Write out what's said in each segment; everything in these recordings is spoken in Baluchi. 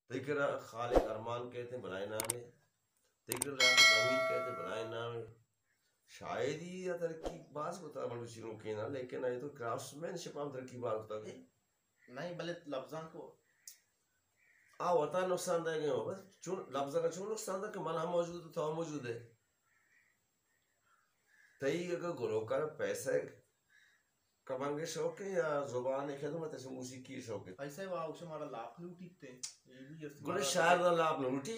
تئی کرا خالق ارمان کہتے، بلائیں نامے۔ تئی کرا لیاقت امین کہتے، بلائیں نامے۔ شاعری ءَ ترقی باز کتا بلوچی نوکیں ءَ، لیکن آئی تو کرافٹس مین شپ ہم ترقی باز کتا۔ نہیں، بلے لفظاں کو آ وتا نقصان دے گئے ہو۔ بس چون لفظاں کا چون نقصان دا کہ من ہم موجود، تو ہم موجود ہے۔ تئی اگر گلوکار پیسہ کمانگے شوق ہے یا زبان خدمت ہے، موسیقی شوق ہے؟ ایسے وا اسے مارا لاپ لوٹی تے، یہ بھی اس گلے مارا شاعر دا لاپ نہ لوٹی۔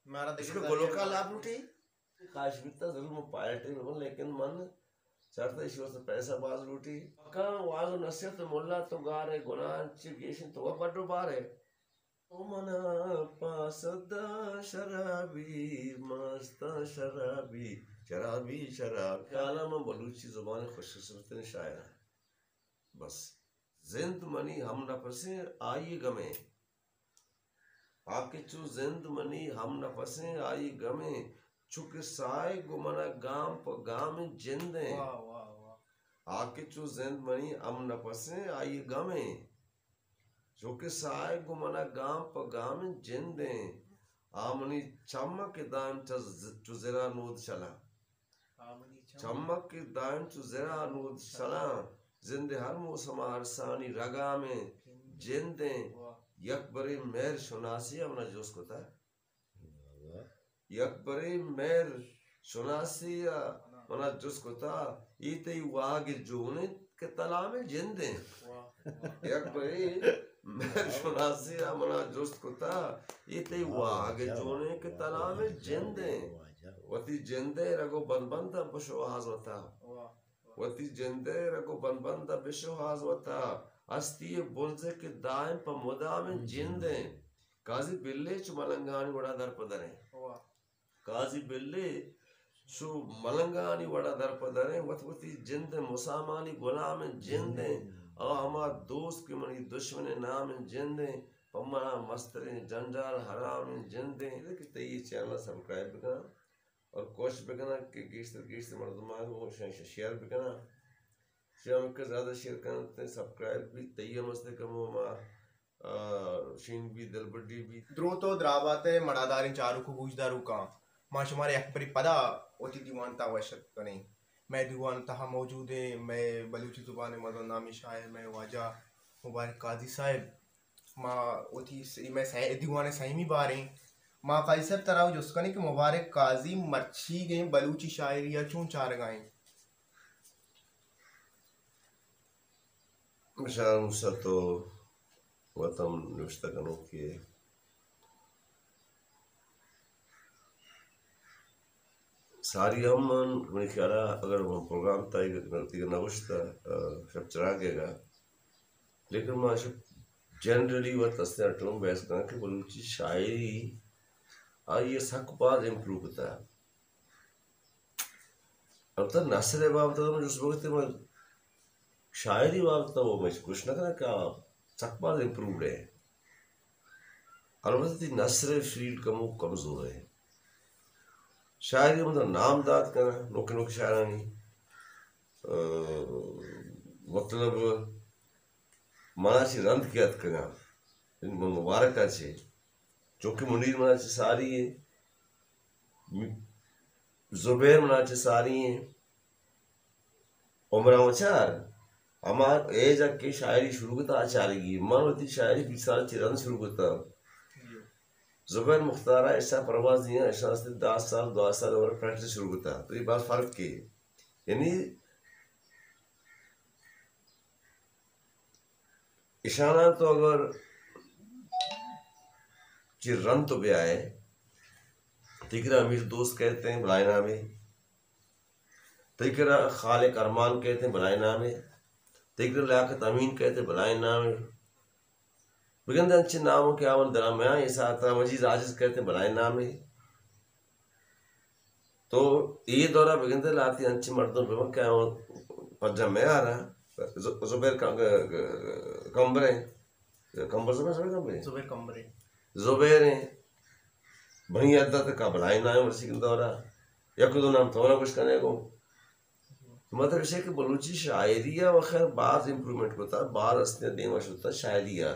مارا اس دیکھے کو ذریعہ گلوکار لاپ لوٹی۔ خواہش بیتا ضرور من پائلٹ ہی ببن، لیکن من چارتا ایشی واسطے پیسہ باز لوٹی۔ کاں واز و نصیحت ملا تو گار ہے، گناہ چی گیشن تو وہ بڈو بار ہے۔ او منا پاسدا شرابی، ماستا شرابی، شرابی، شراب۔ خیالا من بلوچی زبان خوش قسمتیں شاعر ہاں۔ بس۔ زند منی ہم نفسیں آئی گمیں۔ آ کہ چو زند منی ہم نفسیں آئی گمیں، چو کہ ساہگ گوں منا گام پہ گامیں جندیں۔ واہ، واہ، واہ۔ آ کہ چو زند منی ہم نفسیں آئی گمیں، چو کہ ساہگ گوں منا گام پہ گامیں جندیں۔ آ منی چمک دائم چہ ز-، چو زرا نود چلاں۔ چمک کہ دائم چو زرا نود سلاں، زند ہر موسم ءَ ارسانی رگامیں جندیں۔ واہ۔ یک برے مہر شناسی ءَ منا جست کتا۔ واہ۔ یک برے مہر شناسی ءَ منا جست کتا، اے تئی واہگ جون انت کہ تلامیں جندیں۔ واہ، واہ۔ یک برے مہر شناسی ءَ منا جست کتا، اے تئی واہگ جون انت کہ تلامیں جندیں۔ واہ، واہ۔ وتی جندئے رگ و بند بند ءَ بشوہاز وتا۔ واہ۔ وتی جندئے رگ و بند بند ءَ بشوہاز وتا۔ ہستی ءِ برزے کہ دائم پہ مدامیں جندیں۔ قاضی بلے چو ملنگانی وڑا در پہ دریں۔ واہ۔ قاضی بلے چو ملنگانی وڑا در پہ دریں۔ وت وتی جند ءِ مسامانی غلامیں جندیں۔ آ ہما دوست کہ منی دشمن ءِ نامیں جندیں۔ پہ منا مستریں جنجال حرامیں جندیں۔ کہ تئی چینل ءَ سبسکرائب بکن۔ اور کوشش بکناں کہ گیشتر گیشتر مردماں گوں شیئر بکناں۔ شیئر کہ زیادہ شیئر کناں، تئی سبسکرائب بیت، تئی ہم است کمو ما، آ، شین بیت، دلبڈی بیت۔ دروت و درابات ءِ مڑاداریں چاروک و گوشداروکاں، ما شمارا یک بری پدا وتی دیوان تہا وش اتک کنیں۔ مئے دیوان تہا موجود ایں مئے بلوچی زبان ءِ مزن نامیں شاعر مئے واجہ مبارک قاضی صاحب۔ ما وتی س-، مئے سہ-، دیوان ءِ سیمی باریں۔ ما قاضی صاحب ترا جست کنیں کہ مبارک قاضی مرچیگیں بلوچی شاعری ءَ چون چارگا ایں؟ بشار موسیٰ تو وت ہم نوشتہ کنوکے۔ ساری ہم من، منی خیال ءَ اگر من پروگرام تائی دگہ نہ گوشتہ، آ، شپ چراگ ءَ گا۔ لیکن ما شپ جنرلی وت استیں ٹون بحث کناں کہ بلوچی شاعری آئی ءَ سک باز امپروو کتہ۔ البتہ نثر ءِ بابت ءَ من جست بکتے، من شاعری بابت ءَ وہ میں گوشت نہ کناں کہ آ سک باز امپرووڈ ہے۔ البتہ تئی نثر ءِ فیلڈ کمو کمزور ہے۔ شاعری من نام دات کناں، نوکے نوکے شاعرانی، آ، مطلب، منا چہ رند کہ اتکگاں، یعنی من مبارک ءَ چہ، چونکہ منیر منا چہ ساری ایں، زبیر منا چہ ساری ایں، عمران وچار، ہما ایج ءَ کہ شاعری شروع کتا، آ چارگی، من وتی شاعری بیست سال چہ رند شروع کتا۔ زبیر مختار ءَ، اشاں پروازی ءَ، اشاں است دہ سال، دو سال عمر پریکٹس شروع کتا۔ تو یہ بات فرق کے۔ یعنی اشاناں تو اگر چہ رند تو بیائے، تئی کرا امیر دوست کہتے ہیں، بلائیں نامے۔ تئی کرا خالق ارمان کہتے ہیں، بلائیں نامے۔ تئی کرا لیاقت امین کہتے ہیں، بلائیں نامے۔ بگندے انچیں ناموں کہ آ من دلا میاں، اے ساعت ءَ مجید عاجز کہتے ہیں، بلائیں نامے۔ تو اے دورا بگندے لہتے انچیں مردم ببن کہ آ پجا میاراں، ز-، زبیر ک-، ک-، کمبر ایں۔ کمبر زبیر، زبیر کمبر ایں۔ زبیر کمبر ایں۔ زبیر ایں۔ بنی عدت کا بلائیں نام مرسی دورا۔ یک دو نام تو نہ گوشت کنے گو۔ مطلب ایش کہ بلوچی شاعری ءَ و خیر باز امپروومنٹ کتا، باز ہستیں دیما شتا شاعری ءَ۔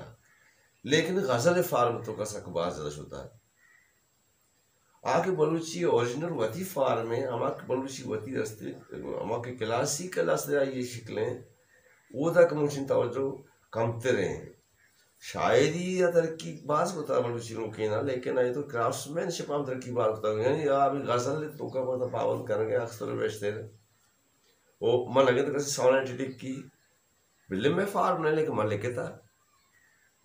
لیکن غزل فارم تو کا سک باز زیادہ شتا۔ آ کہ بلوچی اوریجنل وتی فارم ہے، ہما کہ بلوچی وتی رستے، ہما کہ کلاسیکل است آئی شکلیں، او تک مچن توجہ کمتر ہیں۔ شاعری یا ترقی باز کتا بلوچی نوکینا، لیکن آئی تو کرافٹس مین شپ ہم ترقی باز کتا، یعنی آ بھی غزل تو کا بہت پابند کرنگے اکثر و بیشتر۔ او من اگے تو کسی سونیٹ لکھی، بلے میں فارم نہیں، لیکن من لکھتا۔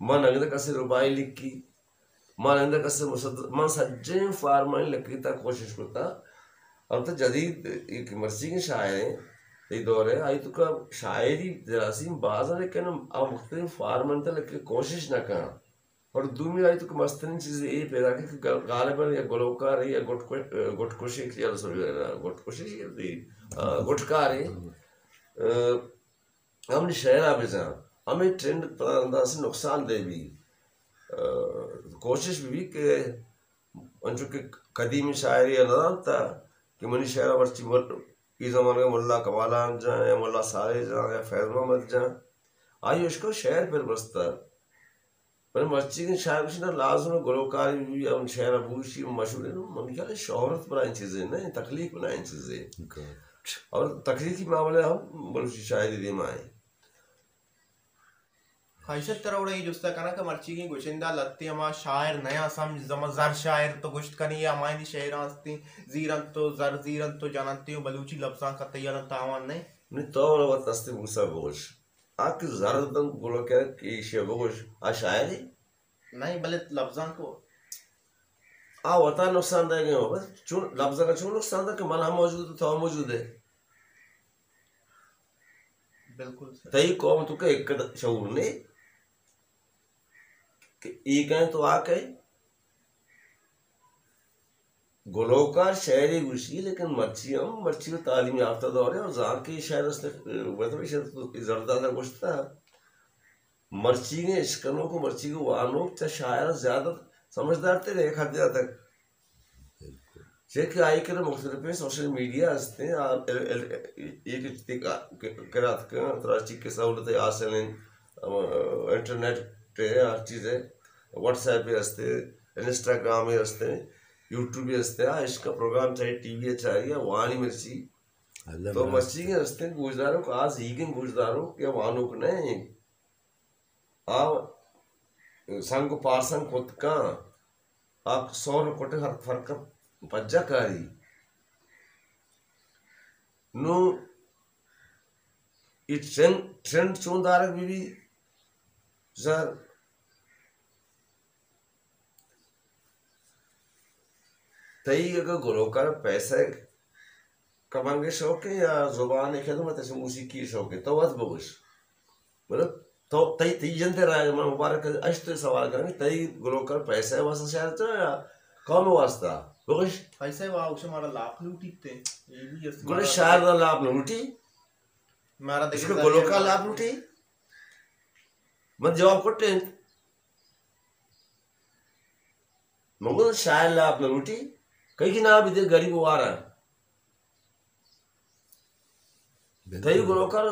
من انگت کسے ربائی لکھی، من انگت کسے مصد-، من سجیں فارمانی لکھتا کوشش کرتا۔ اب تو جدید ایک مرچیگیں شاعر ہیں، یہ دور ہے، آئی تو کا شاعری جراثیم باز ہے، لیکن آ مختلف فارمانی تو لکھے کوشش نہ کنا۔ اور دومی آئی تو کہ مسترین چیز یہ پیدا کہ غالباً یا گلوکار ہے یا گٹ کو-، گٹ کشی یا سوری، گٹ کشی یا دی، آ، گٹکار ہے۔ آ، ہمنی شعر ء بزاں، ہمے ٹرینڈ پدا رندا سے نقصان دہ بی۔ آ، کوشش بہ بی کہ انچو کہ قدیمی شاعری ء نہ زانتا کہ منی شعر ء مرچی مل-، ای زمانگ ء ملا کمالان جان یا ملا صالح جان یا فیض محمد جان، آئی اشکو شعر پر بستا۔ بلے مرچیگیں شاعر گوشی نہ لازم گلوکاری بی، ہم شعر بوشی مشہور ہے، منی خیال ہے شہرت بلائیں چیزیں نہ، تخلیق بلائیں چیزیں۔ اور تخلیقی معاملہ ہم بلوچی شاعری دیما ہے۔ خواہشت ترا وڑا یہ جستا کنا کہ مرچیگیں گوشندہ لتے ہما شاعر نیا سمجھ زما زر شاعر تو گوشت کنی یا ہمائنی شعر آستی زیرن تو زر زیرن تو جانتے ہو بلوچی لفظاں کا تیار تاوان نہیں۔ نہیں تو وقت استے موسیٰ بوش۔ آ کہ زر دنت گلوکار کہ ایشی ء بگوش، آ شاعرے؟ نہیں، بلے لبزانک ء۔ آ وتا نقصان دئیگ ء بس چون لبزانک ء چون نقصان دئے کہ من ہم موجود، تو ہم موجود ئے۔ بالکل سر۔ تئی قوم تو کہ ایک شعور نے کہ ای کہیں تو آ کہیں۔ گلوکار شعرے گوشی، لیکن مرچی ہم، مرچی و تعلیم یافتہ دور ہے اور زانکے شعر است، مطلب، شعر تو زردادہ گوشتا۔ مرچی کے اشکنوک و مرچی کے وانوک چا شاعر زیادہ سمجھدار تھے، ایک حد تک۔ چہ کہ آئی کرا مختلفیں سوشل میڈیا ہستیں، آ، ال-، ال-، ایک کرات کا ترا چی کے سہولت حاصل ہیں، انٹرنیٹ پہ ہر چیز ہے، واٹس ایپ پہ ہستے، انسٹاگرام پہ ہستے، یوٹیوب پہ ہستے، آ، اس کا پروگرام چاہے ٹی وی چاہے یا وانی مرچی۔ اللہ تو مرحمت۔ مرچی کے ہستے گوشداروں کو آز ہیگن گوشداروں کہ وانوک نہیں۔ آ سنگ و پارسنگ کت کن، آ سور و کٹ ہر فرق پجا کاری۔ نو ای ٹرینڈ، ٹرینڈ چون دارگ بی بی؟ زر تئی اگہ گلوکار پیسہ کمانگے شوق ہے یا زبان خدمت ہے، موسیقی شوق ہے، تو وت بگوش۔ مطلب، تو، تئی، تئی جنتے رائے، من مبارک اشت سوال کریں، تئی گلوکار پیسہ واسطہ شاعر تو یا قوم واسطہ؟ بگوش۔ پیسہ وا، اسے مارا لاپ لوٹی تے، یہ بھی اس گلے مارا شاعر دا لاپ نہ لوٹی؟ مارا اس دیکھے کو سارے گلوکار لاپ لوٹی؟ من جواب کٹے انت۔ مگو شاعر لاپ نہ لوٹی، کئی کی نام بھی دے غریب وارا۔ بالکل۔ تئی گلوکار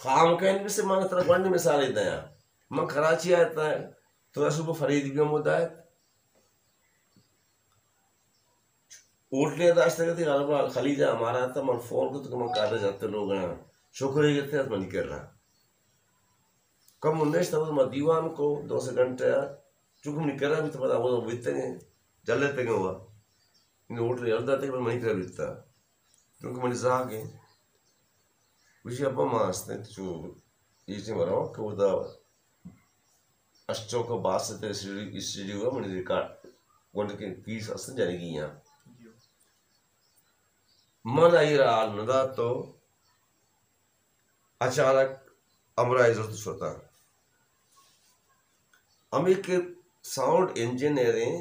خام کہیں بس من ترا گونڈ مثال دیاں۔ من کراچی آتا، تو صبح فرید بھی ہم ہوتا ہے۔ ہوٹلے داشتگ ات، غالبا خلیج امارات ء، من فون کت کہ من کارڈ جت لوگ ء، شکر ء گتے ات منی کرا۔ کم نشت ات، ما دیوان کو دو سے گھنٹہ ء، چونکہ منی کرا بیت، پدا وہ بیتگیں، جلتگیں ہوا۔ ان ہوٹل یلدا تک منی کرا بیتا۔ چونکہ منی زاگ ہیں۔ گوشی ابا ما ہستیں چو ایچیں برو کہ وہ دا اشچوک ء باسط ء اسٹوڈیو، اسٹوڈیو ء منی ریکارڈ گونڈکیں پیس است جنگی آں۔ من آئی را حال نہ دات تو اچانک ہمراہ زرت شتاں۔ ہمے کہ ساؤنڈ انجینئریں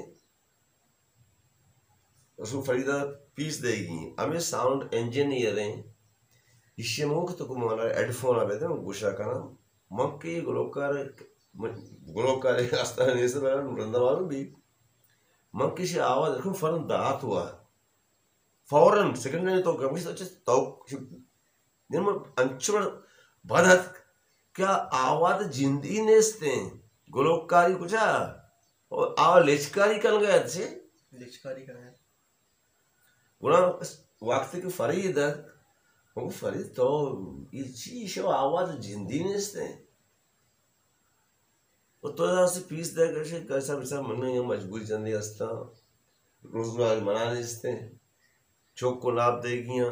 رسول فریدا پیس دئیگی، ہمے ساؤنڈ انجینئریں، ایشی ء من کہ تو کو مانا ہیڈ فون ء بدے، من گوشا کناں، من کہ گلوکار، گلوکار آستان نیست، رندا معلوم بی، من کہ ایشی آواز رکھوں فوراً دات ہوا، فوراً سیکنڈ تو کمیش تو چست تو نیم انچو بد اتک کہ آ آواز جندی نیست انت۔ گلوکاری کجا؟ او آ لچکاری کنگا ات چے؟ لچکاری کنگا ات۔ گڑا وقتی کہ فرید ات، او فرید تو اے چی شو آواز جندی نیست ہے؟ او تو یہاں سے پیس دے کر شے، کیسا ویسا من میں یہاں مجبوری جندی ہستا، روزگار منا نیست ہے، چوک کو لاپ دے گیا،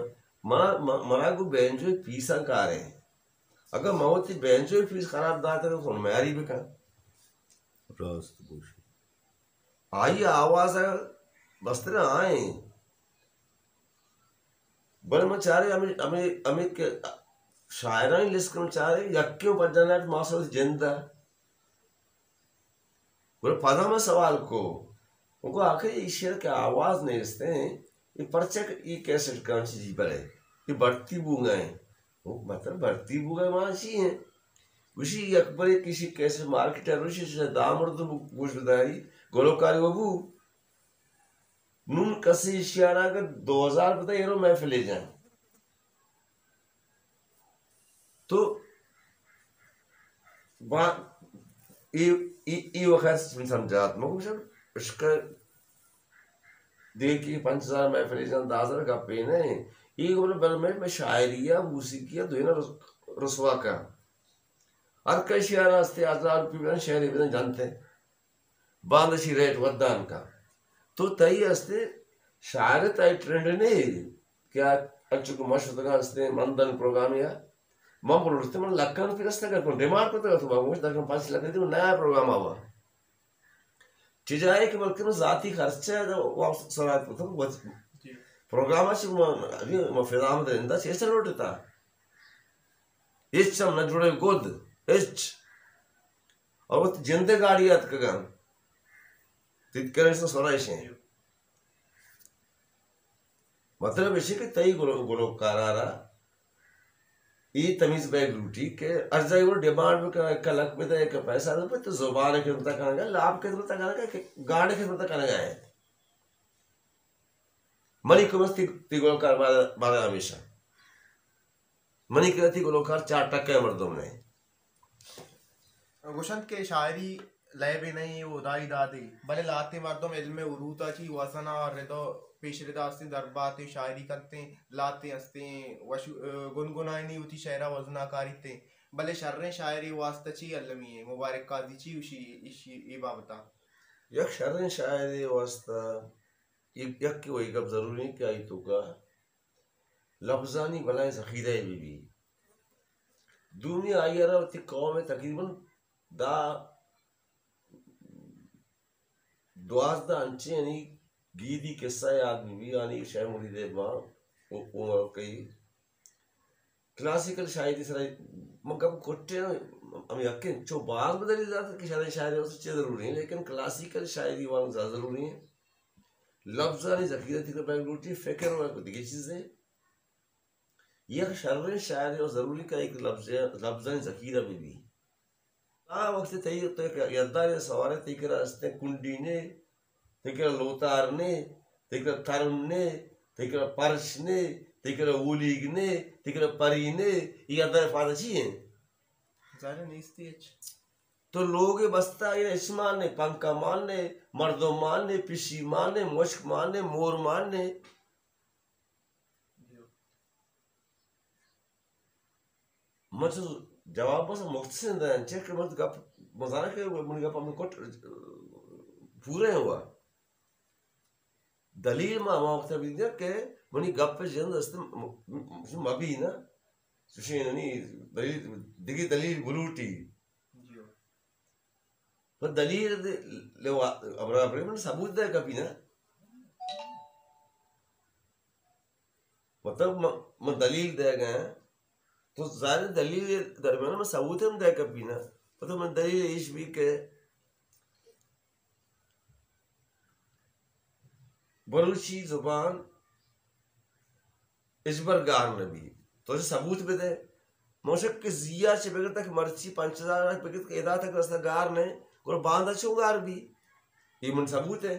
منا، منا کو بینجو پیسا کارے۔ اگر من وتی بینجو پیس خراب داتا تو خون میاری بکن۔ راست گوشی۔ آئی آواز بستر آئیں۔ بلے من چارے ہمیں، ہمیں، ہمیں کہ شاعرانی لسٹ کہ من چارے یکے پر جنات ماسو جندہ۔ گڑا پدا من سوال کو، من گو آخر ایشی ء کہ آواز نیست ہیں، یہ پرچہ کہ یہ کیسٹ کانچی جی بلے، یہ بڑتی بوگا ہیں۔ مطلب بڑتی بوگا مانا چی ہیں؟ گوشی یک برے کسی کیسٹ مارکیٹ ء روشی سے دہ مردم گوش بداری، گلوکاری و بو۔ نون کسی ایشی ء را کہ دو ہزار بدا ایرو محفلے جان۔ تو با، ای، ای، ای وقت من سمجھات، من گوشم، اشکا دیکھی پنچ ہزار محفلے جان، دہ ہزار گپے نہیں۔ ای گوشم، بل میں، میں شاعری یا موسیقی یا دوینا رس-، رسوا کا۔ ہر کسی آ راستے ہزار روپی بدن، شعری بدن جانتے۔ باندشی ریٹ ودان کا۔ تو تئی استے شاعر تئی ٹرینڈ نے کہ آ اچو کہ مشتگا استے مندن پروگرام یا من بلوٹتے من لکان پہ رستہ کر کن ڈیمانڈ کرتا تو باگوش دکن پانچ لکھ دی نیا پروگرام آوا۔ چی جائے کہ بلکہ من ذاتی خرچہ ہے تو واپس سرات کو تو بچ پروگرام اچ من ابھی من فضا میں درندہ چیسے لوٹتا۔ ہچ ہم نہ جڑے گد، ہچ۔ اور وت جندے گاڑی اتکگاں۔ تیت کرن سو سرائشیں۔ مطلب ایشی کہ تئی گلو-، گلوکارا را ای تمیز بیگ لوٹی کہ ارزائی وہ ڈیمانڈ بکا، ایک لکھ بدے، ایک پیسہ دے، تو زبان خدمت کنگا، لاپ خدمت کنگا، کہ گاڑی خدمت کنگا ہے۔ منی کمستی تی گلوکار بارا، بارا ہمیشہ۔ منی کرا تی گلوکار چار ٹکے مردم نے۔ گوشنت کہ شاعری لیبے نہیں، وہ ہدائی دادے، بلے لاتے مردم علم عروتا چی وزنا ردا پیش ردا استیں، درباتیں شاعری کنتیں، لاتے استیں وشو-، گنگنائنی وتی شعرا وزنا کاریتیں، بلے شریں شاعری واسطہ چی المی ہے؟ مبارک قاضی چی گوشی ایشی، ای بابتا؟ یک شریں شاعری واسطہ یک، یک وہی گپ ضروری ہے کہ آئی توکا لبزانی بلائیں ذخیرہ بہ بی۔ دومی آئی ء را وتی قوم ء تقریباً دہ دوازدہ انچیں یعنی گیدی قصہ یاد بہ بی، آنی شے مرید ما عمر کئی کلاسیکل شاعری سرا من گپ کٹے ہم یقین چو باز بدلی دات کہ شریں شاعری اس چے ضروری ہیں، لیکن کلاسیکل شاعری وانگ زیادہ ضروری ہیں۔ لبزانی ذخیرہ تک بیگ لوٹی، فکر و دگہ چیزیں۔ یک شریں شاعرے و ضروری کہ ایک لبز، لبزانی ذخیرہ بہ بی۔ آ وقت تئی تو یک یدار سوارے تئی کرا استیں کنڈی نے، تئی کرا لوتار نے، تئی کرا ترم نے، تئی کرا پرش نے، تئی کرا اولیگ نے، تئی کرا پری نے، یہ یدار فائدہ چی ہیں؟ ظاہر نیستی اچ۔ تو لوگ بستا یہ اچ مان نے، پنکا مان نے، مردم مان نے، پشی مان نے، مشک مان نے، مور مان نے۔ من چو جواب بس مختصر دیں، چہ کہ من گپ مزارہ کہ منی گپ ہم کٹ پورے ہوا۔ دلیل ما ہما وقت بھی دیا کہ منی گپ جند است م-، م-، مبی نا، چوشیں یعنی دلیل، دگی دلیل بلوٹی۔ پر دلیل دے، لے وا-، ابرا ابرے من ثبوت دے گپی نا۔ مطلب، من، من دلیل دے گئے، تو ظاہر دلیل درمیان میں ثبوت ہم دے کپی نا۔ مطلب، من دلیل ایش بھی کہ بلوچی زبان ہچبر گار نہ بی۔ تو چہ ثبوت بدے۔ موشک کہ زیا چہ بگر تک مرچی پنچ ہزار بگر کہ ادا تک رستہ گار نہ، گڑا باندا چوں گار بی؟ یہ من ثبوت ہے۔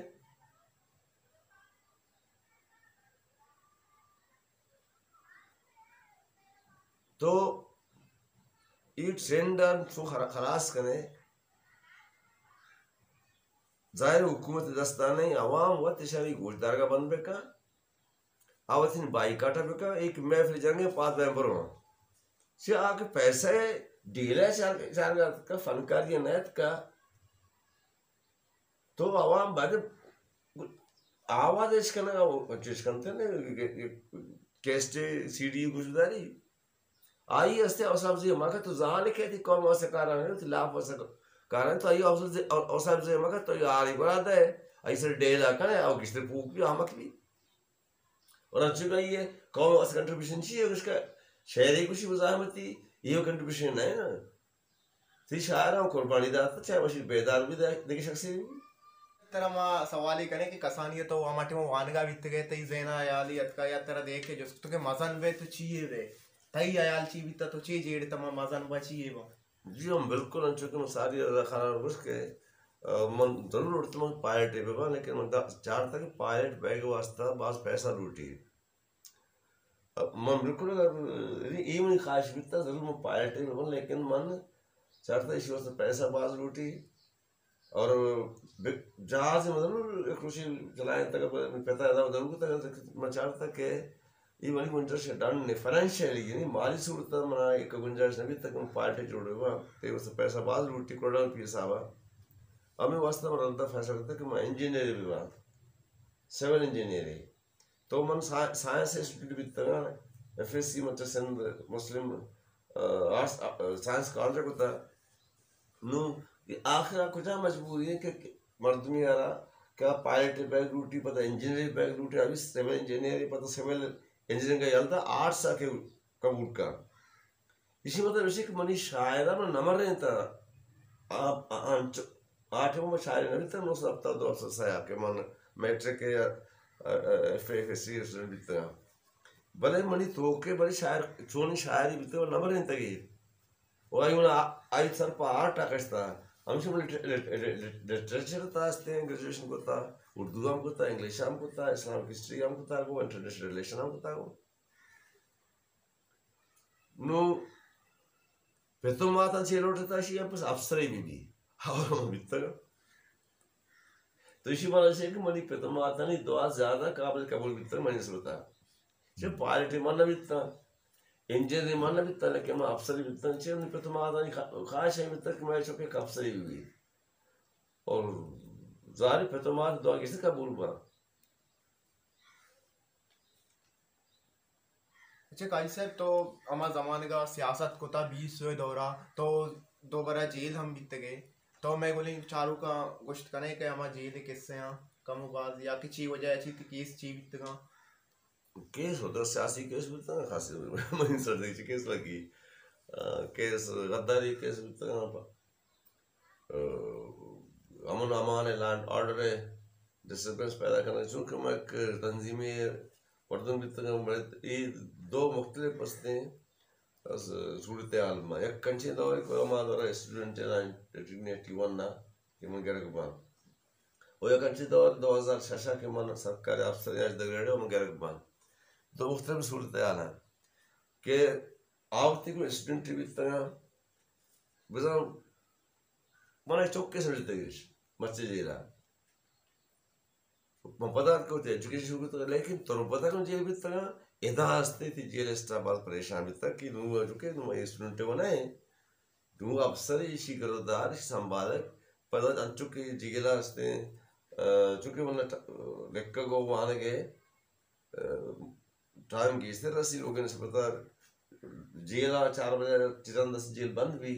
تو اے ٹرینڈ ءَ چوں خلا-، خلاص کنے؟ ظاہر حکومت دستانے، عوام وت اشانی گوشدارگا بند بکن، آ وتی بائیکاٹ بکن، ایک محفل جنگے پاد بین برو۔ چہ آ کہ پیسہ ڈیلہ چار، چار کا فنکاری نیت کا، تو عوام بعد آواز اش کنگا، چش کنتے نے، کیسٹ، سی ڈی گوشداری۔ آئی استے اوساپ زی مکہ، تو زانے کہ تی قوم واسطہ کاران ہے، تی لاپ واسطہ کاران، تو آئی اوساپ زی، اوساپ زی مکہ، تو آری برا دے، آئی سر ڈیلا کنے، او گشتر پوک بھی، آمک بھی۔ اور انچو کہ یہ قوم واسطہ کنٹریبیوشن چی ہے، اس کا شعری کچھ مزاحمتی، یہ کنٹریبیوشن نہیں نا۔ تئی شاعراں قربانی دات، چاہے وشی بیدار بھی دے، دیگه شخصی بھی۔ ترا ما سوالے کنیں کہ کسانی تو ہما ٹائم وانگا بیتگے، تئی ذہن ء حیالی اتکا یا ترا دیکھ کے جست تو کہ مزن بے تو چی ہے بے؟ تئی حیال چی بیتا، تو چی جیڑ تما مزن با چی ہے با؟ جی ہم بالکل انچو کہ من ساری رضا خان گوشت کہ، آ، من ضرور اڑتہ من پائلٹ بباں، لیکن من دا-، چارتا کہ پائلٹ بیگ واسطہ باز پیسہ لوٹی۔ من بالکل اگر، یعنی اے منی خواہش بیتا، ضرور من پائلٹ بباں، لیکن من چارتا ایشی واسطہ پیسہ باز لوٹی۔ اور بہ-، جہاز من ضرور ایک روچے چلائینتگ، پتا ادا ضرور کتگ، من چارتا کہ اے منی گنجائش ڈن نے، فنانشلی، یعنی مالی صورت ء منا ایک گنجائش نہ بیتا کہ من پائلٹ جوڑ بباں، اے واسطہ پیسہ باز لوٹی، کروڑاں روپی حساب ء۔ ہمے واسطہ من رندا فیصلہ کرتا کہ من انجینئر بباں، سول انجینئر۔ تو من سا-، سائنس انسٹیٹیوٹ بیتگاں، ایف ایس سی، مطلب سندھ مسلم، آ، آرٹس، آ، سائنس کالج کتا۔ نو، آخر کجا مجبوری ہے کہ مردمی آرا کہ پائلٹ بیگ لوٹی، پتہ انجینئر بیگ لوٹی، ابھی سول انجینئر، پتہ سول انجینئرنگ کا یلدا آرٹس آ کے قبول کا۔ ایشی مطلب ایشی کہ منی شاعرہ من نمر رہتا۔ آ، آ، انچ-، آ ٹائم من شاعر نہ بیتا، نو سو ہفتاد دو سو سیا کہ من میٹرک یا، آ، آ، F A, F S C student بیتا۔ بلے منی توکے بلے شاعر، چونی شاعری بیتا، من نمر رہتا گی۔ و آئی من آ-، آئی سر پہ آرٹ آ کشتا۔ ہمشہ من لٹ-، لٹ-، لٹ-، لٹ-، لٹریچر تا استے، گریجویشن کتا، اردو ہم کتا، انگلش ہم کتا، اسلامک ہسٹری ہم کتا، گو انٹرنیشنل ریلیشن ہم کتا گو۔ نو پت و ماتاں چے لوٹتا، شی بس افسرے بی بی۔ اور من بیتگا۔ تو ایشی مانا چے کہ منی پت و ماتانی دعا زیادہ قابل قبول بیتگ منی نسبتا۔ چے پائلٹ من نہ بیتا، انجینئر من نہ بیتا، لیکن من افسرے بیتا۔ چے منی پت و ماتانی خوا-، خواہش ہے بیتا کہ میں چونکہ ایک افسرے بی بی۔ اور ظاہر پت و مات دعا کسی قبول با۔ اچھا قاضی صاحب، تو ہما زمانگا سیاست کتا بیس سوئے دورا، تو دو برا جیل ہم بیتگے، تو میں گلیں چاروکاں گوشت کنے کہ ہما جیل قصے ہاں کم و باز، یا کہ چی وجہ چی تی کیس چی بیتگاں؟ کیس ہوتا، سیاسی کیس بیتگاں، خاصی منی سر دے چی کیس لگی، آ، کیس غداری کیس بیتگاں، امن امان ء، لا اینڈ آرڈر ء ڈسٹربنس پیدا کنگ، چونکہ ما یک تنظیمے مردم بیتگاں، بلے اے دو مختلف استیں صورتحال ما۔ یک انچیں دورے کہ ما دورا اسٹوڈنٹ ء نائنٹین ایٹی ون ء کہ من گرگ باں، و یک انچیں دور دو ہزار شش ء کہ من سرکاری افسر اچ دگریڈ ء من گرگ باں۔ دو مختلف صورتحال ہیں کہ آ وقتی کہ اسٹوڈنٹ بیتگاں، بزاں من چوکے سمجھتگش مرچی جیلا۔ من پدا کہ وتی ایجوکیشن شروع کتگ، لیکن ترو پدا کہ جیل بیتگاں، ادا ہستے تی جیل اسٹاف باز پریشان بیتگ کہ نوں جو کہ نوں اے اسٹوڈنٹ وہ نہ ایں، نوں افسر ایشی گرودار، ایشی سنبھالگ، پدا انچو کہ جیلا ہستے، آ، چونکہ من لکھگ و وانگ ء ٹائم گیشتر رسی، لوگ نسبتا جیل ء چار بجے چہ رند است جیل بند بی،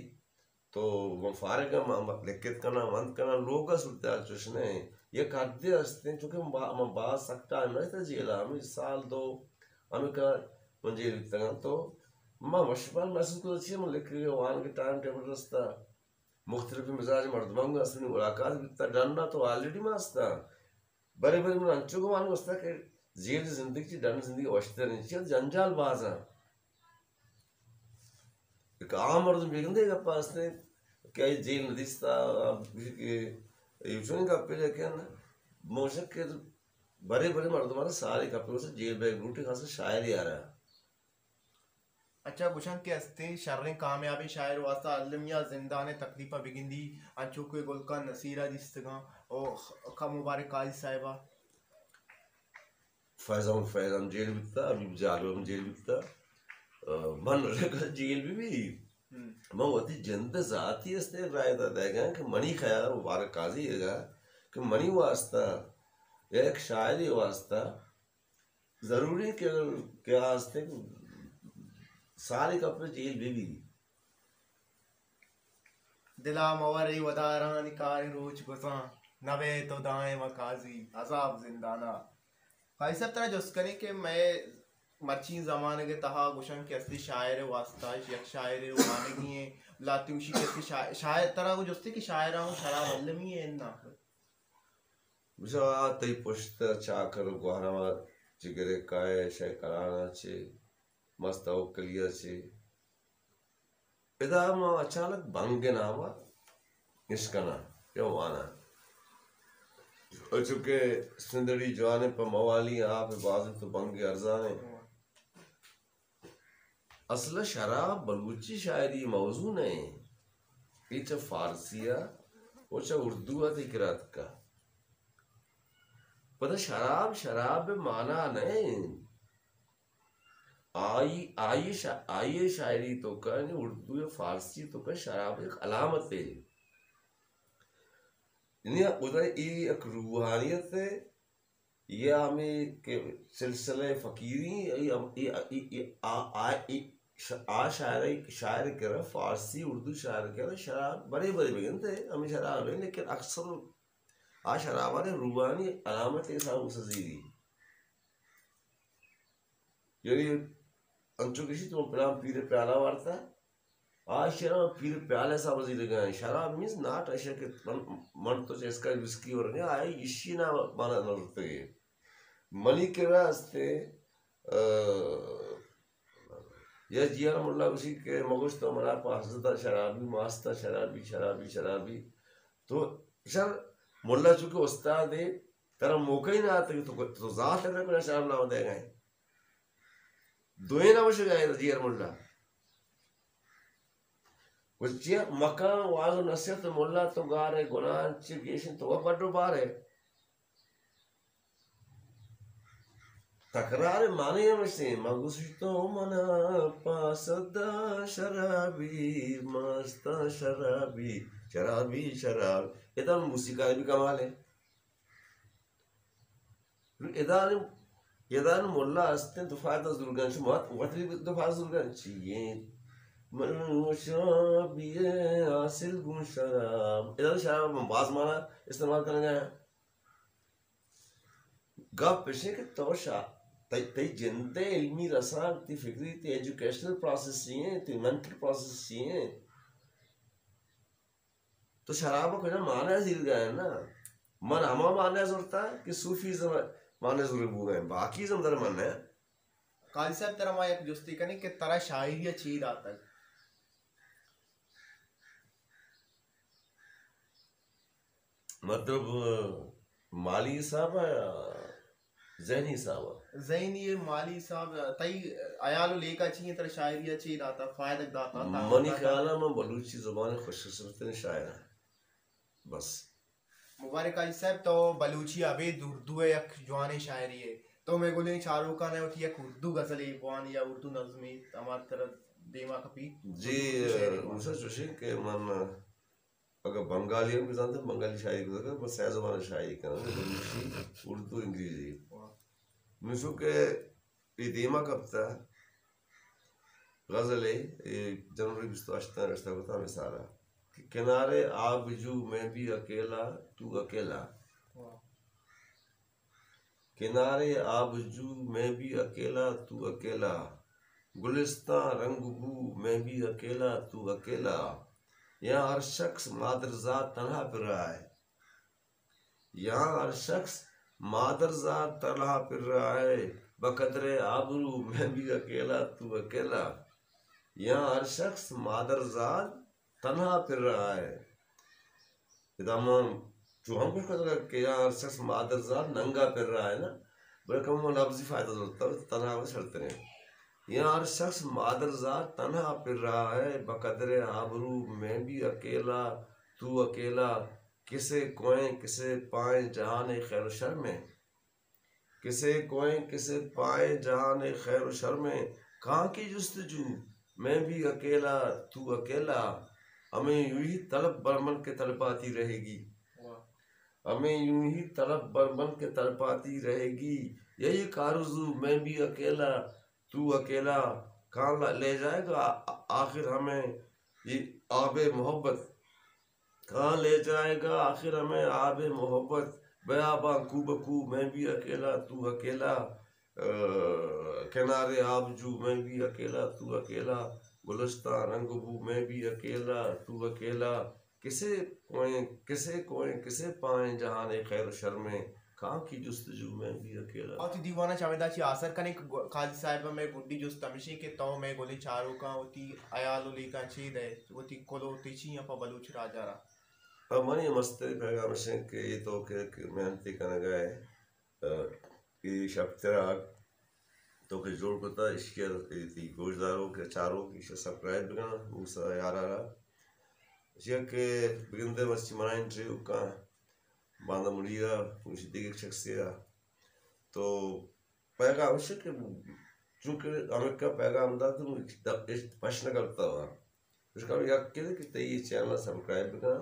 تو من فارغ ہم، من لکھت کناں، وانت کناں، لوگ ء صورتحال چوش نہ انت۔ یک حدے است انت، چونکہ من با-، من باز سک ٹائم نہ رستا جیل ء، ہمے سال دو ہمے کار من جیل بیتگاں، تو من وش بال محسوس کتا چی من لکھگ ء وانگ ء ٹائم ٹیبل رستا۔ مختلف مزاج مردماں گوں است ملاقات بیتا، ڈن ء تو آلریڈی ما استا۔ برے برے من انچو گمان گوستا کہ جیل زندگی چی ڈن زندگی وشتر انت، چیا جنجال باز انت۔ یک عام مردم بیگندے گپ است کہ آئی جیل ندیستا، آ، کہ ایوچونی گپے، لیکن موشک کہ برے برے مردماں ساری گپے گوستا جیل بیگ لوٹی، خاص شاعری آ رہا۔ اچھا، گوشن کہ استیں شریں کامیابیں شاعر واسطہ المی ءَ زندان ءِ تکلیف ءَ بگندی، انچو کہ گل خان نصیر ءَ دیستگاں، او خ-، خ-، مبارک قاضی صاحب ءَ۔ فیض احمد فیض ہم جیل بیتا، حبیب جالب ہم جیل بیتا۔ آ، من جیل بہ بی۔ ہم۔ من وتی جند ذاتی استیں رائے دا دئیگاں کہ منی خیال مبارک قاضی ئیگا کہ منی واسطہ یا یک شاعرے واسطہ ضروری کہ، کہ آ استیں سالے کپے جیل بہ بی۔ دلا مہ ور اے ودارانی کاریں روچ گوزاں، نہ بئے تو دائم ءَ قاضی عذاب زندان ءَ۔ قاضی صاحب، ترا جست کنیں کہ مئے مرچی زمانگ ءِ تہا گوشن کہ استی شاعر ءِ واسطہ یک شاعر ءِ وانگی ایں، لہتے گوشی کہ استی شا-، شاعر، ترا گوں جستے کہ شاعراں گوں شراب المی ایں نا؟ بچار، آ تئی پشت ءَ چاکر ءُ گوہرام ءَ چہ گرے کائے، شے کلان ءَ چہ مست توکلی ءَ چہ۔ ادا ما اچانک بنگ ءِ نام ءَ اشکناں یا واناں۔ چونکہ سندڑی جوانیں پہ موالی آپ ءِ بازیں تو بنگ ءِ ارزانیں۔ اصل ءَ شراب بلوچی شاعری موضوع نہ ایں۔ اے چہ فارسی ءَ ءُ چہ اردو ءَ تئی کرا اتکا۔ پدا شراب، شراب ءِ مانا نہ ایں۔ آئی، آئی شا-، آئی شاعری توکا، یعنی اردو یا فارسی توکا شراب یک علامتے۔ یعنی خدا ای یک روحانیت ہے، یا ہمیں کہ سلسلہ فقیری، ای، ای، ای، ای، آ، آ، ای، ش-، آ شاعر، شاعر کرا، فارسی، اردو شاعر کرا، شراب بڑے بڑے بگندے، ہمیں شراب ہے، لیکن اکثر آ شرابانی روحانی علامت حساب سزیری۔ یعنی انچو گشی تو پلان پیر پیالہ وارتا، آ شراب پیر پیالہ حساب زیرگا ہیں۔ شراب مینز ناٹ، اشیا کہ من، من تو چہ اسکا وسکی ورگا، آئی اشی نا مانا نہ زرتگے۔ منی کرا استے، آ، یا جیار ملا گوشی کہ مگوش تو منا پہ حضرت شرابی، ماستا شرابی، شرابی، شرابی۔ تو شر ملا چونکہ استاد ہے، ترا موقع ہی نہ آتا کہ تو، تو ذات ہے، ترا شراب نام دے گئے۔ دوئیں نہ وشگا ہے جیار ملا۔ گوشت چیا مکان واز و نصیحت ملا تو گار ہے، گناہ چی گیشن تو پڈو بار ہے۔ تکرار معنی ہمشتے، ما گوشت تو منا پاسدا شرابی، ماستا شرابی، شرابی، شراب۔ ادا موسیقاری بھی کمال ہے۔ ادا، ادا ملا ہستیں دو فائدہ زرگن، شما وت بھی دو فائدہ زرگن چی ہیں؟ من شرابی حاصل گوں شراب۔ ادا شراب من باز مانا استعمال کرنے گیا۔ گپ اش انت کہ تو شا-، تئی، تئی جند ءِ علمی رسانک، تئی فکری، تئی ایجوکیشنل پروسیس چی انت، تئی مینٹل پروسیس چی انت؟ تو شراب ءَ کجا مانا زیرگا ہے نا؟ من ہما مانا زرتا کہ صوفیزم مانا زور بوگا ہے، باقی ازم در من ہے۔ قاضی صاحب، ترا ما یک جستے کنیں کہ ترا شاعری ءَ چے داتگ؟ مطلب، مالی حساب ءَ یا ذہنی حساب ءَ؟ ذہنی ءُ مالی حساب ءَ۔ تئی حیال ءُ لیکہ چی انت؟ ترا شاعری ءَ چی داتا، فائدگ داتا، تعاون منی داتا؟ خیال ءَ من بلوچی زبان ءِ خوش قسمت ترین شاعر آں۔ بس۔ مبارک حاجی صاحب، تو بلوچی ءَ ابید اردو ءِ یک جوانیں شاعرے ئے۔ تو مئے گلیں چاروکاں ءَ وتی یک اردو غزلے بوان یا اردو نظمے، ہما ترا دیما کپی۔ جی، اردو شعرے بوان۔ موسیٰ چوشیں کہ من اگاں بنگالی ہم بزانتاں، بنگالی شاعری کتگ، بس سئے زبان ءَ شاعری کناں، بلوچی، اردو، انگریزی۔ واہ۔ مثل کہ اے دیما کپتہ غزلے، اے جنوری بیست ءُ ہشت ءَ نوشتہ کتہ ہمے سال ءَ کہ کنارے آبجو میں بھی اکیلا تو اکیلا۔ واہ۔ کنارے آبجو میں بھی اکیلا تو اکیلا، گلستاں رنگ بو میں بھی اکیلا تو اکیلا، یہاں ہر شخص مادرزاد تنہا پھر رہا ہے، یہاں ہر شخص مادرزاد تنہا پھر رہا ہے، بقدر آبرو میں بھی اکیلا تو اکیلا، یہاں ہر شخص مادرزاد تنہا پھر رہا ہے۔ ادا من چو ہم گوش کتگ کہ یہاں ہر شخص مادرزاد ننگا پھر رہا ہے نا، بلے کم لفظی فائدہ زرتا، تنہا و شرتریں۔ یہاں ہر شخص مادرزاد تنہا پھر رہا ہے، بقدر آبرو میں بھی اکیلا، تو اکیلا، کسے کوئیں کسے پائیں، جہان خیر و شر میں۔ کسے کوئیں کسے پائیں، جہان خیر و شر میں، کہاں کی جستجو، میں بھی اکیلا، تو اکیلا۔ ہمیں یوں ہی طلب بر من کے تڑپاتی رہے گی۔ واہ۔ ہمیں یوں ہی طلب بر من کے تڑپاتی رہے گی، یہی ایک آرزو، میں بھی اکیلا، تو اکیلا۔ کہاں ل-، لے جائے گا آ-، آخر ہمیں یہ آب محبت؟ کہاں لے جائے گا آخر ہمیں آب محبت؟ بیاباں کو بکو، میں بھی اکیلا، تو اکیلا۔ آ، کنارے آبجو، میں بھی اکیلا، تو اکیلا۔ گلستان رنگ بو، میں بھی اکیلا، تو اکیلا۔ کسے کوئیں، کسے کوئیں، کسے پائیں، جہان خیر و شر میں، کہاں کی جستجو، میں بھی اکیلا۔ وتی دیوان ءَ چمیدا چی آسر کنیں کہ گو-، قاضی صاحب ءَ مئے گڈی جست ہمیش ایں کہ تو مئے گلیں چاروکاں وتی ہیال و لیکھاں چے دئے، وتی کلوہ تئی چی ایں پہ بلوچ راج ءَ را؟ اب منی مستریں پیغام اش ایں کہ اے تو کہ، کہ محنتی کنگ ءَ ئے، اے شپ چراگ تو کہ جوڑ کتا، اشی ءَ تئی گوشداروک یا چاروک اشی ءَ سبسکرائب بکن، موسیٰ یار ءَ را۔ اشی ءَ کہ بگندے مرچی منا انٹرویو کن، باندا منیر ءَ، پنچ دگہ شخصے ءَ۔ تو پیغام اش کہ چونکہ ہمکا پیغام دات، پش نہ کرتا ہوا۔ اشکال یک کہ کہ تئی چینل ءَ سبسکرائب بکن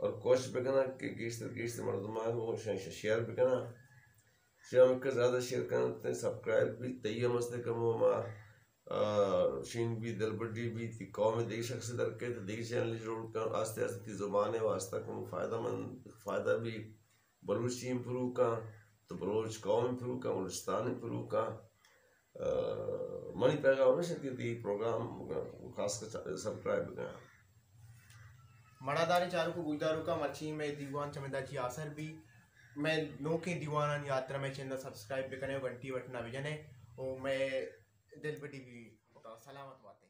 اور کوشش بکن کہ گیشتر گیشتر مردماں گوں شے-، شے-، شیئر بکن۔ شے ہمکا زیادہ شیئر کن، تئی سبسکرائب بھی تئی ہم است کم ہما، آ، شین بھی، دلبڈی بھی، تئی قوم دگہ شخص در کے، تئی دگہ چینل جوڑ کن، آستے آستے تئی زبان ءِ واسطہ کم فائدہ مند، فائدہ بھی۔ بلوچی امپروو کن، تو بلوچ قوم امپروو کن، بلوچستان امپروو کن۔ آ، منی پیغام ہمیش انت کہ تئی پروگرام خاص کر سبسکرائب بکن۔ مڑاداریں چاروک و گوشداروکاں، مرچی مئے دیوان چمدا چی آسر بی، مئے نوکیں دیوانانی ہاترا مئے چینل سبسکرائب بکنے و گھنٹی بٹنا بجنے و مئے دل بڈی بی۔ سلامت باتے۔